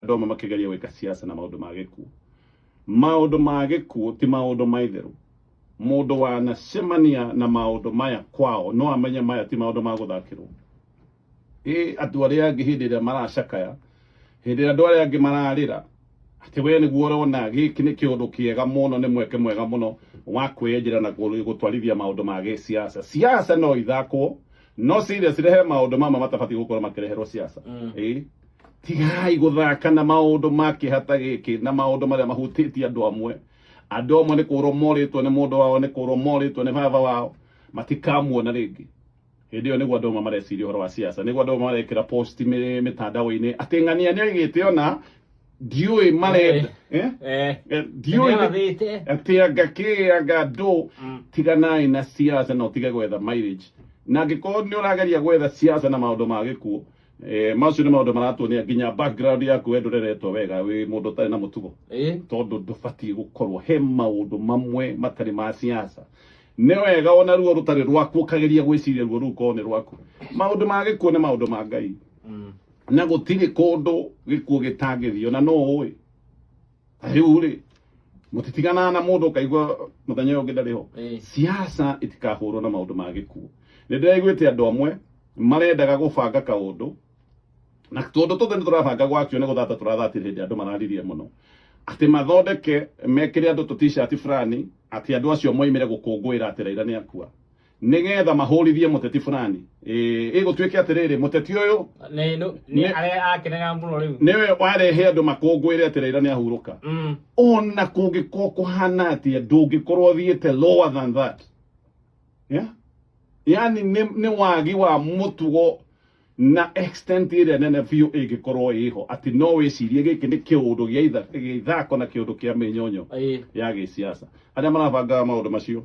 Andũ amwe makĩgeria gwĩka siasa na maũndũ ma gĩkuũ. Maũndũ ma gĩkuũ ti maũndũ ma itherũ. Mũndũ wanacemania na maũndũ maya kwao no amenye maya ti maũndũ ma gũthakĩrwo. Ĩ andũ arĩa angĩ hĩndĩ ĩrĩa maracakaya, hĩndĩ ĩrĩa andũ arĩa angĩ mararĩra, atĩ we nĩguo ũrona gĩkĩ nĩ kĩũndũ kĩega mũno, nĩ mweke mwega mũno wa kwĩyenjera na gũtwarithia maũndũ ma gĩsiasa. Siasa no ithakwo, no seriously he maũndũ mamwe matabatiĩ gũkorwo makĩreherwo siasa. Ĩ tigai gũthaka na maũndũ ma kĩeha ta gĩkĩ na maũndũ marĩa mahutĩtie andũ amwe. Andũ amwe nĩ kũrwo morĩtwo nĩ mũndũ wao, nĩ kũrwo morĩtwo nĩ baba wao, matikamuona rĩngĩ. Hĩndĩ ĩyo nĩguo andũ amwe mareciria ũhoro wa siasa, nĩguo andũ amwe marekĩra post mĩtandao-inĩ atĩ ng'ania nĩ oigĩte ona ndiũĩ marenda ndiũĩ Nĩarathĩte. atĩ anga kĩ anga ndũ. Tiganai na siasa na ũtige gwetha mileage, na angĩkorwo nĩ ũrageria gwetha siasa na maũndũ ma gĩkuũ, macio nĩ maũndũ maratuonia nginya background yaku we ndũreretwo wega, wĩ mũndũ ũtarĩ na mũtugo, tondũ ndũbatiĩ gũkorwo he maũndũ mamwe matarĩ ma siasa. Nĩ wega ona ruo rũtarĩ rwaku ũkageria gwĩciria ruo rũu korwo nĩ rwaku. Maũndũ ma gĩkuũ nĩ maũndũ ma Ngai, na gũtirĩ kũndũ gĩkuũ gĩtangĩthiĩ. Ona no ũĩ ta rĩu rĩ mũtitiganaga na mũndũ ũkaigua mũthenya ũyũ ũngĩ ndarĩ ho. Siasa itikahũrwo na maũndũ ma gĩkuũ. Nĩ ndĩraiguĩte andũ amwe marendaga gũbanga kaũndũ, na tondũ tũthe nĩ tũrabanga gwakio nĩ gũthata tũrathatire hĩndĩ andũ mararirie mũno atĩ mathondeke mekĩre andũ tũ t-shirt fulani, atĩ andũ acio moimĩre gũkũngũĩra atĩ Raila nĩ akua, nĩgetha mahũrithie mũteti fulani. Ĩgũtuĩke atĩrĩrĩ, mũteti ũyũ Nĩ arĩa akenaga mũno rĩu. Nĩwe warehe andũ makũngũĩre atĩ Raila nĩ ahurũka. Ona kũngĩkorwo kũhana atĩa, ndũngĩkorwo ũthiĩte lower than that, yeah? Yani nĩ wagi wa mũtugo na extent ĩrĩa nene biũ ĩngĩkorwo ĩho, atĩ no wĩcirie gĩkĩ nĩ kĩũndũ gĩa ithako na kĩũndũ kĩa mĩnyonyo ya gĩsiasa. Arĩa marabangaga maũndũ macio,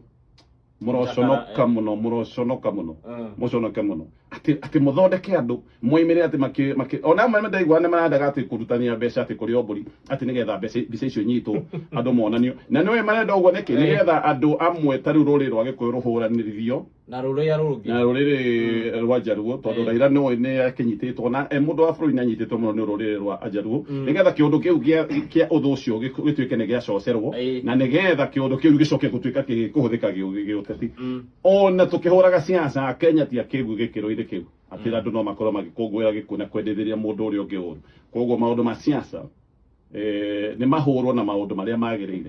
mũroconoka mũno, mũroconoka mũno, mũconoke mũno, atĩ mũthondeke andũ moimĩre atĩ makĩ ona amwe ndaigua nĩ marendaga atĩ kũrutania mbeca atĩ kũrĩ o mbũri, atĩ nĩgetha mbeca mbica icio nyitwo andũ monanio. Na nĩwe marenda ũguo nĩkĩ? Nĩgetha andũ amwe ta rĩu rũrĩrĩ rwa Gĩkũyũ rũhũranĩrithio na rũrĩa rũngĩ, na rũrĩrĩ rwa Njaruo, tondũ Raila nĩwe nĩ akĩnyitĩtwo na mũndũ wa bũrũri nĩ anyitĩtwo mũno nĩ rũrĩrĩ rwa Njaruo, nĩgetha kĩũndũ kĩu kĩa ũthũ ũcio gĩtuĩke nĩ gĩacocerwo, na nĩgetha kĩũndũ kĩu gĩcoke gũtuĩka gĩkũhũthĩka gĩũteti. Ona tũkĩhũraga siasa, Kenya ti akĩgu gĩkĩro-inĩ kĩu atĩ andũ no makorwo magĩkũngũĩra gĩkuũ na kwendithĩria mũndũ ũrĩa ũngĩ ũru. Koguo maũndũ ma siasa nĩ mahũrwo na maũndũ marĩa magĩrĩire.